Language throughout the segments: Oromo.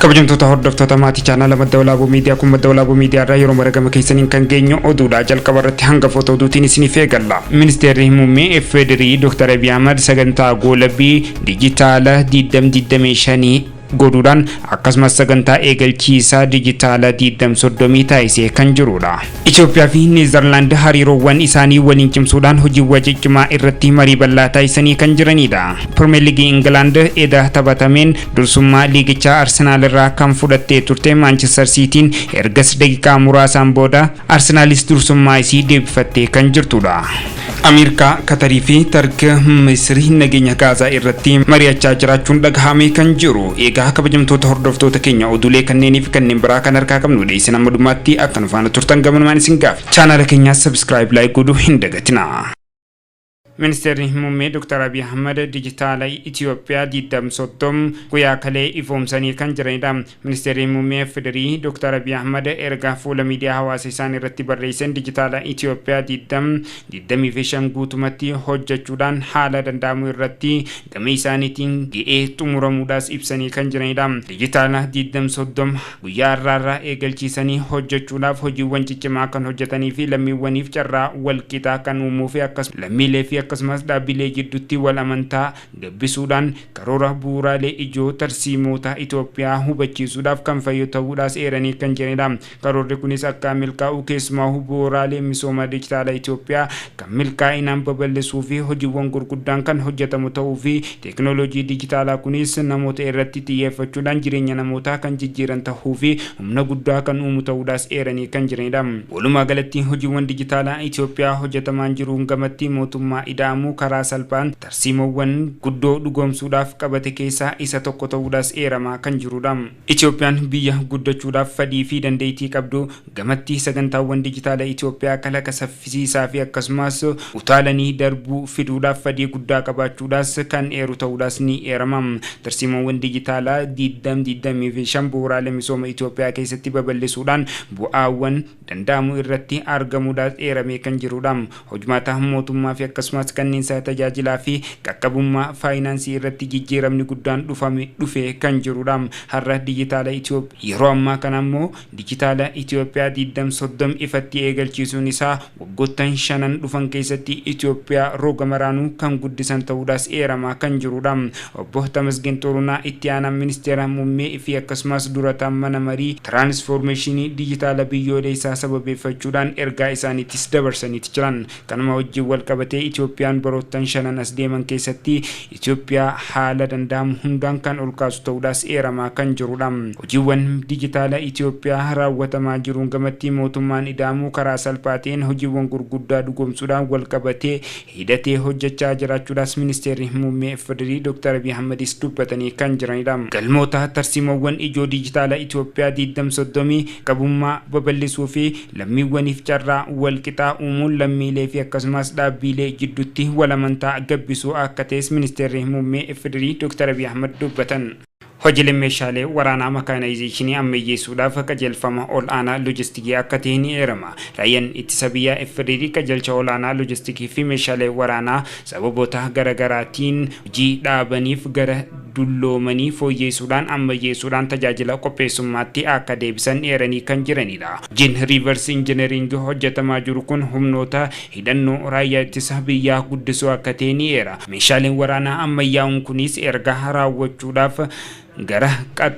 Kabajamtoota hordoftoota maatii chaanaala Madda Walaabuu Miidiyaa kun Madda Walaabuu Miidiyaa irraa yeroo mara gama keessaniin kan geenyu oduudha. Jalqaba irratti hangafoota oduutiin isiniif eegalla. Ministeerri Muummee FDRI Dr. Abiy Ahmad sagantaa goolabbii dijitaala 2025 godhuudhaan akkasumas sagantaa eegalchiisaa dijitaala 2030 taasisee kan jirudha. Itoophiyaa fi Neezerlaand hariiroowwan isaanii waliin cimsuudhaan hojiiwwan ciccimaa irratti marii bal'aa taasisanii kan jiranidha. Pirimeer Liigii Ingilaand eda taphatameen dursummaa liigichaa Arsenaal irraa kan fudhattee turte Maanchister Siitiin ergas daqiiqaa muraasaan booda Arsenaalis dursummaa isii deebifattee kan jirtudha. Ameerikaa, Katarii fi Tark Misri nageenya Gaazaa irratti mari'achaa jiraachuun dhagahame kan jiru. Egaa kabajamtoota hordoftoota keenya oduulee kanneenii fi kanneen biraa kan harkaa qabnudha. Isin amma dhumaatti akka nu faana turtan gamanumaan isin gaafa. Chaanaala keenyaas subscribe, like godhuu hin dagatinaa. Ministeerri Muummee Dr. Abiy Ahmad dijitaala Itoophiyaa 2030 guyyaa kalee ifoomsanii kan jiranidha. Ministeerri Muummee FDRI Dr. Abiy Ahmad erga fuula miidiyaa hawaasa isaan irratti barreessan dijitaala Itoophiyaa 2025 guutumatti hojjechuudhaan haala danda'amu irratti gama isaaniitiin ga'ee xumuramuudhaas ibsanii kan jiranidha. Dijitaala 2030 guyyaa har'aarraa eegalchiisanii hojjechuudhaaf hojiiwwan ciccimaa kan hojjetanii fi lammiiwwaniif carraa walqixaa kan uumuu fi akkasumas lammiilee fi akkasumas dhaabbilee jidduutti wal amantaa gabbisuudhaan karoora bu'uuraalee ijoo tarsiimoota Itoophiyaa hubachiisuudhaaf kan fayyadu ta'uudhaas eeranii kan jiranidha. Karoorri kunis akka milkaa'u keessumaa bu'uuraalee misooma dijitaala Itoophiyaa kan milkaa'inaan babal'isuu fi hojiiwwan gurguddaan kan hojjetamu ta'uu fi teekinooloojii dijitaalaa kunis namoota irratti xiyyeeffachuudhaan jireenya namootaa kan jijjiiran ta'uu fi humna guddaa kan uumu ta'uudhaas eeranii kan jiranidha. Walumaa galatti hojiiwwan dijitaalaa Itoophiyaa hojjetamaan jiruun gamatti mootummaa ida'amuu karaa salphaan tarsiimoowwan guddoo dhugoomsuudhaaf qabate keessaa isa tokko ta'uudhaas eeramaa kan jirudha. Itoophiyaan biyya guddachuudhaaf fedhii fi dandeettii qabdu gamatti sagantaawwan dijitaala Itoophiyaa kalaqa saffisiisaa fi akkasumas utaalanii darbuu fiduudhaaf fedhii guddaa qabaachuudhaas kan eeru ta'uudhaas ni eerama. Tarsiimoowwan dijitaalaa 2025 bu'uuraalee misooma Itoophiyaa keessatti babal'isuudhaan bu'aawwan danda'amu irratti argamuudhaas eeramee kan jirudha. Hojmaata mootummaa fi akkasumas kanneen tajaajilaa fi qaqqabummaa faayinaansii irratti jijjiiramni guddaan dhufee kan jirudha. Har'a dijitaala Itoophiyaa yeroo ammaa kana immoo dijitaala Itoophiyaa 2030 ifatti eegalchiisuun isaa waggoottan shanan dhufan keessatti Itoophiyaa roga maraanuu kan guddisan ta'uudhaas eeramaa kan jirudha. Obbo Tamasgeen Xurunaa itti aanaa ministeera muummee fi akkasumas durataan mana marii tiraansfoormeeshinii dijitaala biyyoolessaa sababeeffachuudhaan ergaa isaaniittis dabarsaniiti jiran. Kanuma wajjin wal qabatee Itoophiyaan baroottan shanan as deeman keessatti Itoophiyaa haala danda'amu hundaan kan ol kaasu ta'uudhaas eeramaa kan jirudha. Hojiiwwan dijitaala Itoophiyaa raawwatamaa jiruun gamatti mootummaan ida'amuu karaa salphaa ta'een hojiiwwan gurguddaa dhugoomsuudhaan wal qabatee hidhatee hojjechaa jiraachuudhaas ministeerri muummee FDRI Dr. Abiy Ahmedis dubbatanii kan jiranidha. Galmoota tarsiimoowwan ijoo dijitaala Itoophiyaa 2030 qabummaa babal'isuu fi lammiiwwaniif carraa walqixaa uumuun lammiilee fi akkasumas dhaabbilee jidduutti wal amantaa gabbisuu akka ta'es ministeerri muummee FDRI Dr. Abiy Ahmed dubbatan. Hojiileen meeshaalee waraanaa makaanaayizeeshinii ammayyeessuudhaaf qajeelfama ol aanaa loojistikii akka ta'e ni eerama. Raayyaan ittisa biyyaa FDRI qajeelcha ol aanaa loojistikii fi meeshaalee waraanaa sababoota garaagaraatiin hojii dhaabaniif gara dulloomanii fooyyeessuudhaan ammayyeessuudhaan tajaajila qopheessummaatti akka deebisan eeranii kan jiranidha. Hojiin reverse engineering hojjetamaa jiru kun humnoota hidhannoo raayyaa ittisa biyyaa guddisuu akka ta'e ni eera. Meeshaaleen waraanaa ammayyaa'uun kunis erga raawwachuudhaaf gara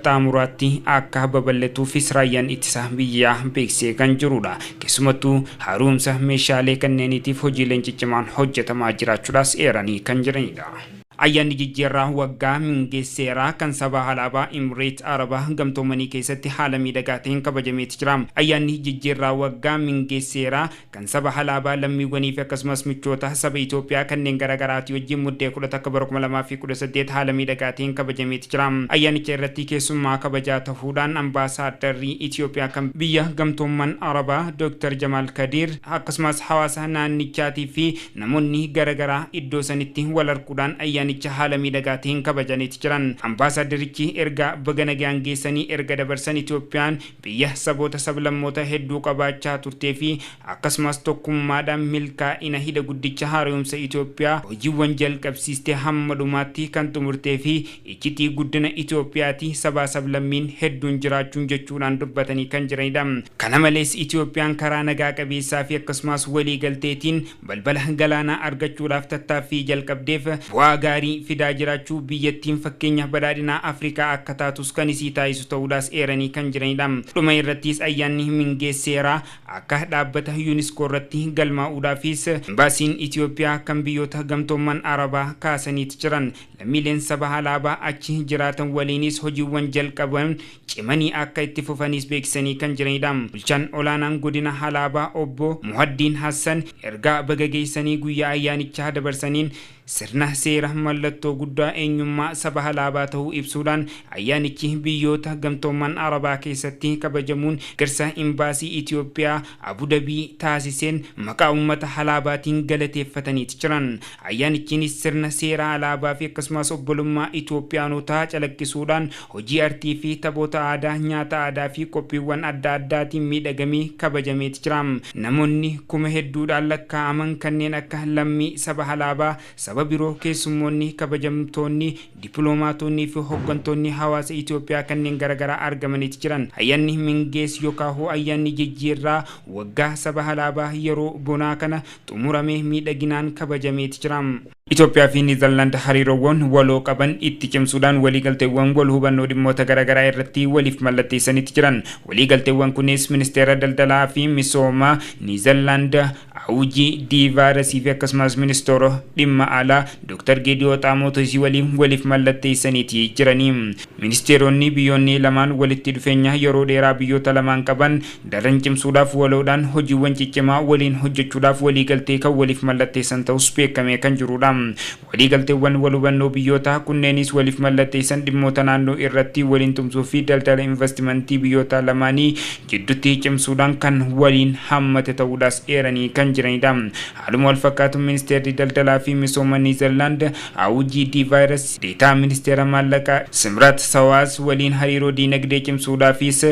qaxxaamuraatti akka babal'atuufis raayyaan ittisa biyyaa beeksisee kan jirudha. Keessumattuu haaromsa meeshaalee kanneeniitiif hojiileen ciccimaan hojjetamaa jiraachuudhaas eeranii kan jiranidha. Ayyaanni jijjiirraa waggaa Mingeesseeraa kan saba alaabaa Imireet Arabaa gamtoomanii keessatti haala miidhagaa ta'een kabajameeti jira. Ayyaanni jijjiirraa waggaa Mingeesseeraa kan saba alaabaa lammiiwwanii fi akkasumas michoota saba Itoophiyaa kanneen garaagaraatii wajjin muddee 11 bara 2018 haala miidhagaa ta'een kabajameeti jira. Ayyaanicha irratti keessummaa kabajaa ta'uudhaan ambaasaadarri Itoophiyaa kan biyya gamtoomman Arabaa Dr. Jamaal Kadiir akkasumas hawaasa naannichaatii fi namoonni garaagaraa iddoo sanitti wal arguudhaan ayyaanicha haala miidhagaa ta'een kabajaniiti jiran. Ambaasaaddarichi ergaa baga nagaan geessanii erga dabarsan, Itoophiyaan biyya saboota sablammoota hedduu qabaachaa turtee fi akkasumas tokkummaadhaan milkaa'ina hidha guddicha haaromsa Itoophiyaa hojiiwwan jalqabsiistee hamma dhumaatti kan xumurtee fi iccitii guddina Itoophiyaati sabaa sablammiin hedduun jiraachuun jechuudhaan dubbatanii kan jiranidha. Kana malees Itoophiyaan karaa nagaa qabeessaa fi akkasumas waliigalteetiin balbala galaanaa argachuudhaaf tattaaffii jalqabdeef bu'aa gaarii fidaa jiraachuu, biyyattiin fakkeenya badhaadhinaa Afrikaa akka taatus kan isii taasisu ta'uudhaas eeranii kan jiranidha. Dhuma irrattis ayyaanni Mingeesseeraa akka dhaabbata UNESCO irratti galmaa'uudhaafis imbaasiin Itoophiyaa kan biyyoota gamtoomman Arabaa kaasaniiti jiran. Lammiileen saba Halaabaa achi jiraatan waliinis hojiiwwan jalqaban cimanii akka itti fufanis beeksisanii kan jiranidha. Bulchaan olaanaan godina Halaabaa obbo Muhaddiin Hassan ergaa baga geessanii guyyaa ayyaanichaa dabarsaniin, sirna seera mallattoo guddaa eenyummaa saba Halaabaa ta'uu ibsuudhaan, ayyaanichi biyyoota gamtoomman Arabaa keessatti kabajamuun garsa imbaasii Itoophiyaa Abudabii taasiseen maqaa uummata Halaabaatiin galateeffataniiti jiran. Ayyaanichiinis sirna seera alaabaa fi akkasumas obbolummaa Itoophiyaanotaa calaqqisuudhaan hojii artii fi taphoota aadaa, nyaata aadaa fi qophiiwwan adda addaatiin miidhagamee kabajameeti jira. Namoonni kuma hedduudhaan lakkaa'aman kanneen akka lammii saba Halaabaa, saba biroo, keessummoonni kabajamtoonni, dippiloomaatonni fi hooggantoonni hawaasa Itoophiyaa kanneen garaagaraa argamaniiti jiran. Ayyaanni Mingees yookaan ayyaanni jijjiirraa waggaa saba Halaabaa yeroo bonaa kana xumuramee miidhaginaan kabajameeti jira. Itoophiyaa fi Niizerlaand hariiroowwan waloo qaban itti cimsuudhaan waliigalteewwan wal hubannoo dhimmoota garaagaraa irratti waliif mallatteessaniiti jiran. Waliigalteewwan kunis ministeera daldalaa fi misoomaa Niizerlaand Awujii Diivaarasii fi akkasumas ministeera dhimma alaa Dr. Geediyoo Xaamootoosii waliin waliif mallatteessaniiti jiranii. Ministeeronni biyyoonni lamaan walitti dhufeenya yeroo dheeraa biyyoota lamaan qaban daran cimsuudhaaf waloodhaan hojiiwwan ciccimaa waliin hojjechuudhaaf waliigaltee kan waliif mallatteessan ta'us beekamee kan jirudha. Waliigalteewwan wal hubannoo biyyoota kunneenis waliif mallatteessan dhimmoota naannoo irratti waliin tumsuu fi daldala investimentii biyyoota lamaanii jidduutti cimsuudhaan kan waliin hammate ta'uudhaas eeranii kan jiranidha. Haaluma wal fakkaatu ministeerri daldalaa fi misooma Niizerlaand Awujii Divaayirasi deetaa ministeera maallaqaa Simrat Sawaas waliin hariiroo diinagdee cimsuudhaafis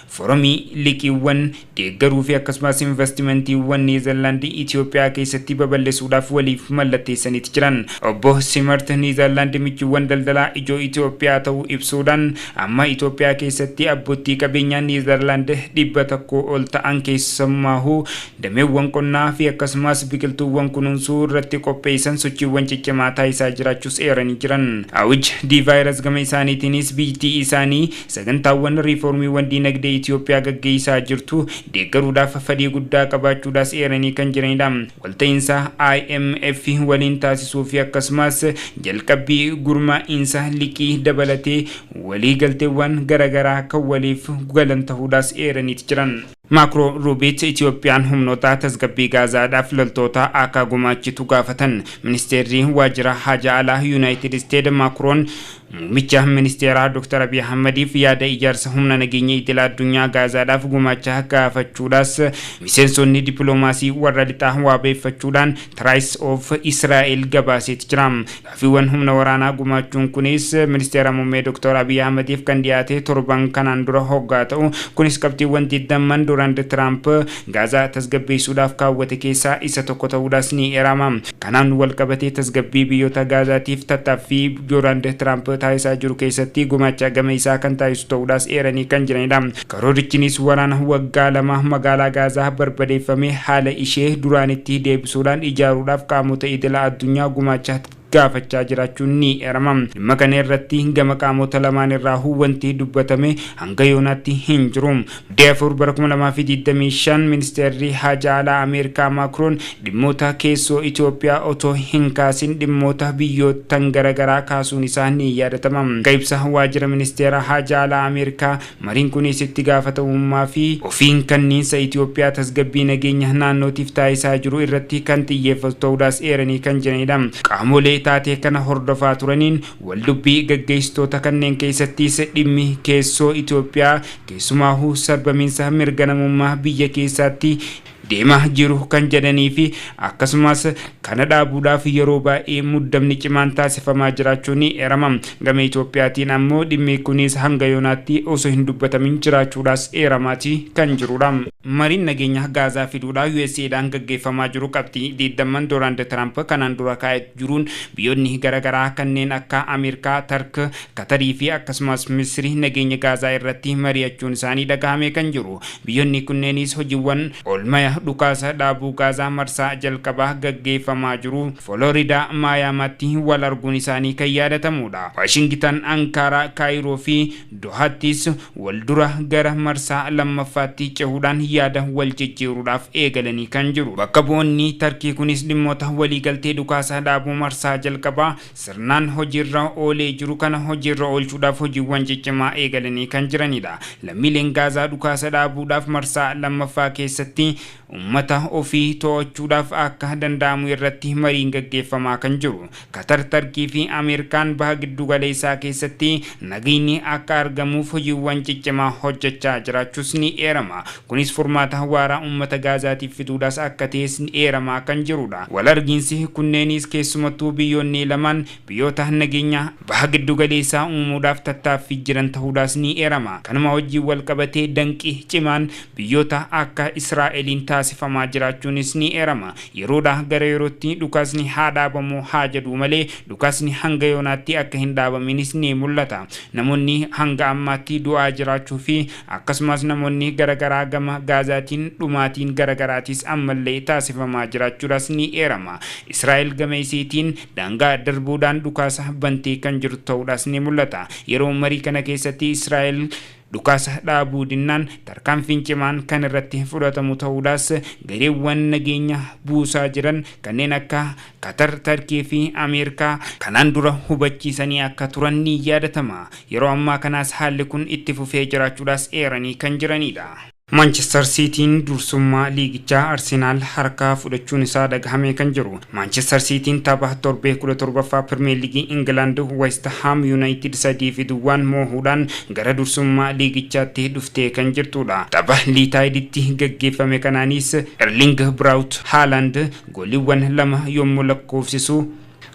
foromii liqiiwwan deeggaruu fi akkasumas investimentiiwwan Niizerlaand Itoophiyaa keessatti babal'isuudhaaf waliif mallatteessaniiti jiran. Obbo Simart Niizerlaand michuuwwan daldalaa ijoo Itoophiyaa ta'uu ibsuudhaan, amma Itoophiyaa keessatti abbootii qabeenyaa Niizerlaand 100 ol ta'an keessumaahuu dameewwan qonnaa fi akkasumas biqiltuuwwan kunuunsuu irratti qopheessan sochiiwwan ciccimaa taasisaa jiraachuus eeranii jiran. Awij Divaayirasi gama isaaniitiinis biyyattii isaanii sagantaawwan riiformiiwwan diinagdee Itoophiyaa gaggeessaa jirtu deeggaruudhaaf fedhii guddaa qabaachuudhaas eeranii kan jiranidha. Walta'iinsa IMF waliin taasisuu fi akkasumas jalqabbii gurmaa'iinsa liqii dabalatee waliigalteewwan garaagaraa kan waliif galan ta'uudhaas eeraniiti jiran. Maakroo Ruubiit Itoophiyaan humnoota tasgabbii Gaazaadhaaf loltoota akka gumaachitu gaafatan. Ministeerri waajjira haja alaa Yuunaayitid Isteet Maakroon muummicha ministeeraa Dr. Abiy Ahmediif yaada ijaarsa humna nageenya idil addunyaa Gaazaadhaaf gumaacha gaafachuudhaas miseensonni dippiloomaasii warra lixaa waabeeffachuudhaan Tiraayis of Israa'el gabaaseeti jira. Gaaffiiwwan humna waraanaa gumaachuun kunis ministeera muummee Dr. Abiy Ahmediif kan dhiyaate torban kanaan dura hoggaa ta'u, kunis qabxiiwwan digdamman Doonaald Tiraamp Gaazaa tasgabbeessuudhaaf kaawwate keessaa isa tokko ta'uudhaas ni eerama. Kanaan wal qabatee tasgabbii biyyoota Gaazaatiif tattaaffii Doonaald Tiraamp taasisaa jiru keessatti gumaacha gama isaa kan taasisu ta'uudhaas eeranii kan jiranidha. Karoorichinis waraana waggaa 2 magaalaa Gaazaa barbadeeffamee haala ishee duraanitti deebisuudhaan ijaaruudhaaf qaamota idila addunyaa gumaacha gaafachaa jiraachuun ni eerama. Dhimma kana irratti gama qaamota lamaan irraa wanti dubbatame hanga yoonaatti hin jiru. Muddee 4 bara 2025 ministeerri haja alaa Ameerikaa Maakroon dhimmoota keessoo Itoophiyaa otoo hin kaasin dhimmoota biyyootan garaagaraa kaasuun isaa ni yaadatama. Akka ibsa waajjira ministeera haja alaa Ameerikaa, mariin kunis itti gaafatamummaa fi ofiin kanniinsa Itoophiyaa tasgabbii nageenya naannootiif taasisaa jiru irratti kan xiyyeeffatu ta'uudhaas eeranii kan jiranidha. Qaamolee taatee kana hordofaa turaniin waldubbii gaggeessitoota kanneen keessattis dhimmi keessoo Itoophiyaa, keessumaahuu sarbamiinsa mirga namummaa biyya keessaatti Deemaa jiru kan jedhanii fi akkasumas kana dhaabuudhaaf yeroo baay'ee muddamni cimaan taasifamaa jiraachuun ni eerama. Gama Itoophiyaatiin ammoo dhimmi kunis hanga yoonaatti osoo hin dubbatamin jiraachuudhaas eeramaati kan jirudha. Mariin nageenya Gaazaa fiduudhaa USAdhaan gaggeeffamaa jiru qabxii 20 Doonaald Tiraamp kanaan dura kaa'ee jiruun biyyoonni garaagaraa kanneen akka Ameerikaa, Tark, Katarii fi akkasumas Misrii nageenya Gaazaa irratti mari'achuun isaanii dhagahame kan jiru. Biyyoonni kunneenis hojiiwwan oolmaya dhukaasa dhaabuu Gaazaa marsaa jalqabaa gaggeeffamaa jiru Floridaa Maayaamaatti wal arguun isaanii kan yaadatamudha. Waashingitan, Ankaaraa, Kaayiroo fi Dohaattis wal dura gara marsaa lammaffaatti cehuudhaan yaada wal jijjiiruudhaaf eegalanii kan jiru. Bakka bu'oonni Tarkii kunis dhimmoota waliigaltee dhukaasa dhaabuu marsaa jalqabaa sirnaan hojiirra oolee jiru kana hojiirra oolchuudhaaf hojiiwwan ciccimaa eegalanii kan jiranidha. Lammiileen Gaazaa dhukaasa dhaabuudhaaf marsaa lammaffaa keessatti uummata ofii to'achuudhaaf akka danda'amu irratti mariin gaggeeffamaa kan jiru. Katar, Tarkii fi Ameerikaan baha giddu galeessaa keessatti nageenyi akka argamuuf hojiiwwan ciccimaa hojjechaa jiraachuus ni eerama. Kunis furmaata waaraa uummata Gaazaatiif fiduudhaas akka ta'es ni eeramaa kan jirudha. Wal argiinsi kunneenis keessumattuu biyyoonni lamaan biyyoota nageenya baha giddu galeessaa uumuudhaaf tattaaffii jiran ta'uudhaas ni eerama. Kanuma wajjin wal qabatee danqii cimaan biyyoota akka Israa'eliin taasifamaa jiraachuunis ni eerama. Yeroodhaa gara yerootti dhukaasni haa dhaabamu haa jedhu malee dhukaasni hanga yoonaatti akka hin dhaabaminis ni mul'ata. Namoonni hanga ammaatti du'aa jiraachuu fi akkasumas namoonni garaagaraa gama Gaazaatiin dhumaatiin garaagaraatis ammallee taasifamaa jiraachuudhaas ni eerama. Israa'el gama isiitiin daangaa darbuudhaan dhukaasa bantee kan jirtu ta'uudhaas ni mul'ata. Yeroo marii kana keessatti Israa'el dhukaasa dhaabuu dinnaan tarkaanfiin cimaan kan irratti fudhatamu ta'uudhaas gareewwan nageenya buusaa jiran kanneen akka Katar, Tarkii fi Ameerikaa kanaan dura hubachiisanii akka turan ni yaadatama. Yeroo ammaa kanaas haalli kun itti fufee jiraachuudhaas eeranii kan jiranidha. Manchester Cityin dursummaa liigichaa Arsenaal harkaa fudhachuun isaa dhagahamee kan jiru. Manchester Cityin tapha torbee 17ffaa Pirimeer Liigii Ingilaand West Ham United 3-0 moohuudhaan gara dursummaa liigichaatti dhuftee kan jirtudha. Tapha Liitaayiditti gaggeeffame kanaanis Erling Braut Haaland gooliiwwan 2 yommuu lakkoofsisu,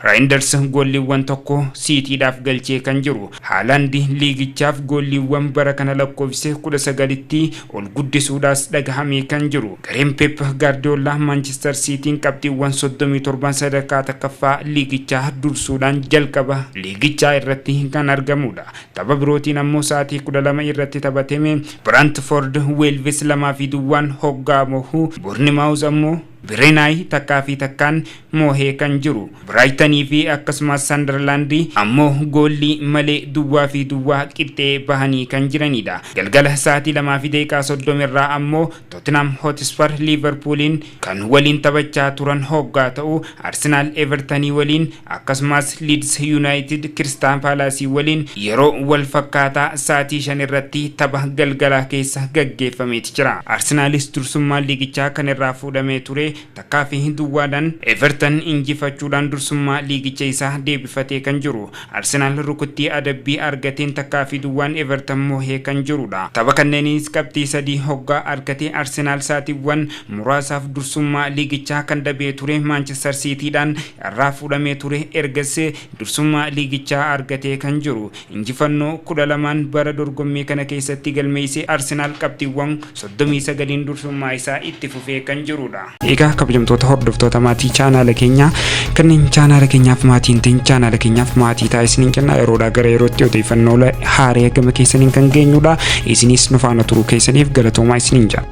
Raayinders gooliiwwan 1 Siitiidhaaf galchee kan jiru. Haalaand liigichaaf gooliiwwan bara kana lakkoofsise 19tti ol guddisuudhaas dhagahamee kan jiru. Gareen Pep Gaardiollaa Manchester Siitiin qabxiiwwan 37 sadarkaa takkaffaa liigichaa dursuudhaan jalqaba liigichaa irratti kan argamudha. Tapha birootiin ammoo sa'aatii 12 irratti taphatame Brantford Wolves 2-0 hoggaa mohu, Bournemouth ammoo Bireenaay 1-1 moohee kan jiru. Biraayitanii fi akkasumas Sandarlaand ammoo goolii malee 0-0 qixxee bahanii kan jiranidha. Galgala sa'aatii 2:30 irraa ammoo Tottenham Hotspur Liverpooliin kan waliin taphachaa turan hoggaa ta'u, Arsenaal Evertanii waliin akkasumas Leeds United Crystal Palace waliin yeroo wal fakkaataa sa'aatii 5 irratti tapha galgalaa keessa gaggeeffameeti jira. Arsenaalis dursummaan liigichaa kan irraa fuudhamee ture 1-0dhaan Everton injifachuudhaan dursummaa liigicha isaa deebifatee kan jiru. Arsenaal rukuttii adabbii argateen 1-0 Everton moohee kan jirudha. Tapha kanneenis qabxii 3 hoggaa argatee Arsenaal sa'aatiiwwan muraasaaf dursummaa liigichaa kan dhabee ture Manchester Cityidhaan irraa fuudhamee ture ergas dursummaa liigichaa argatee kan jiru. Injifannoo 12 bara dorgommii kana keessatti galmeessee Arsenaal qabxiiwwan 39 dursummaa isaa itti fufee kan jirudha. Egaa kabajamtoota hordoftoota maatii chaanaala keenyaa, kanneen chaanaala keenyaaf maatii hin ta'in chaanaala keenyaaf maatii ta'a isiniin jenna. Yeroodhaa gara yerootti odeeffannoo haaraa gama keessaniin kan geenyudha. Isinis nu faana turuu keessaniif galatoomaa isiniin jenna.